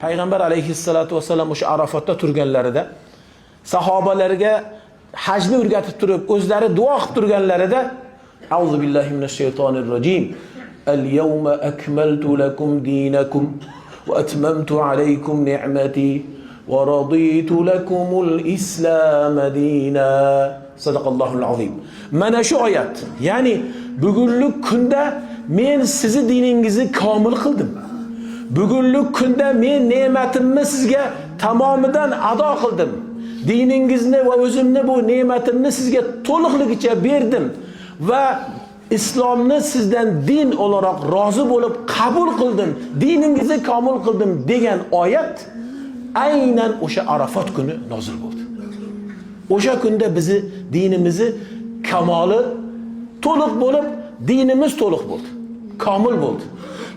Payg'ambar alayhissalatu vassalam o'sha Arafatda turganlarida sahobalarga hajni o'rgatib turib, o'zlari duo qilib turganlarida Auzu billahi minash shaytonir rojim. Al-yawma akmaltu lakum dinakum va atmamtu alaykum ni'mati va raditu lakumul islam dina. Sadaqallohul azim. Mana shu oyat, ya'ni bugunlik kunda men sizni diningizni komil qildim. Bugunlik kunda men ne'matimni sizga tamomidan ado qildim. Diningizni va o'zimni bu ne'matimni sizga to'liqligicha berdim va islomni sizdan din o'laroq rozi bo'lib qabul qildim, diningizni komil qildim degan oyat aynan o'sha Arafat kuni nozil bo'ldi. O'sha kunda bizni dinimizni kamoli to'liq bo'lib, dinimiz to'liq bo'ldi. Komil bo'ldi.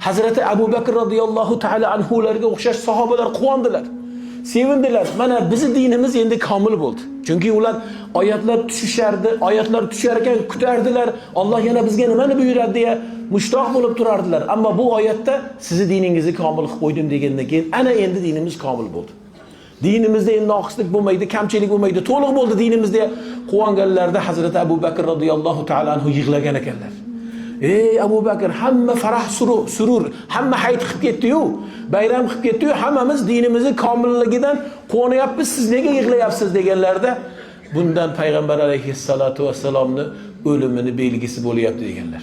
Hazrati Abu Bakr radhiyallohu ta'ala anhularga o'xshash sahobalar quvondilar. Sevindilar. Mana bizni dinimiz endi komil bo'ldi. Chunki ular oyatlar tushishardi, oyatlar tushar ekan kutardilar. Alloh yana bizga nimani buyuradi deya mushtoq bo'lib turardilar. Ammo bu oyatda sizni diningizni komil qilib qo'ydim degandan keyin ana endi dinimiz komil bo'ldi. Dinimizda endi noqislik bo'lmaydi, kamchilik bo'lmaydi, to'liq bo'ldi dinimiz deya quvonganlarida Hazrati Abu Bakr radhiyallohu ta'ala anhu yig'lagan ekanlar. Ey Abu Bakr, hamma farah surur, hamma hayit qilib ketdi-yu, bayram qilib ketdi-yu, hammamiz dinimizni komilligidan quvonyapmiz, siz nega yig'layapsiz deganlarida bundan payg'ambar alayhissalatu vassalomni o'limini belgisi bo'lyapti deganlar.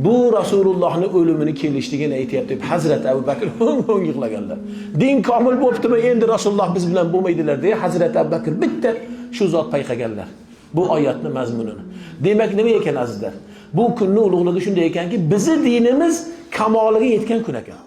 Bu Rasulullohning o'limini kelishligini aytyapti deb Hazrat Abu Bakr ho'ng-ho'ng yig'laganlar. Din komil bo'ptimi, endi Rasululloh biz bilan bo'lmaydilar deya Hazrat Abu Bakr bitta shu zot payqaganlar. Bu oyatning mazmunini. Demak, nima ekan azizlar? Bu kunning ulug'ligi shunday ekanki, bizi dinimiz kamoliga yetgan kun ekan.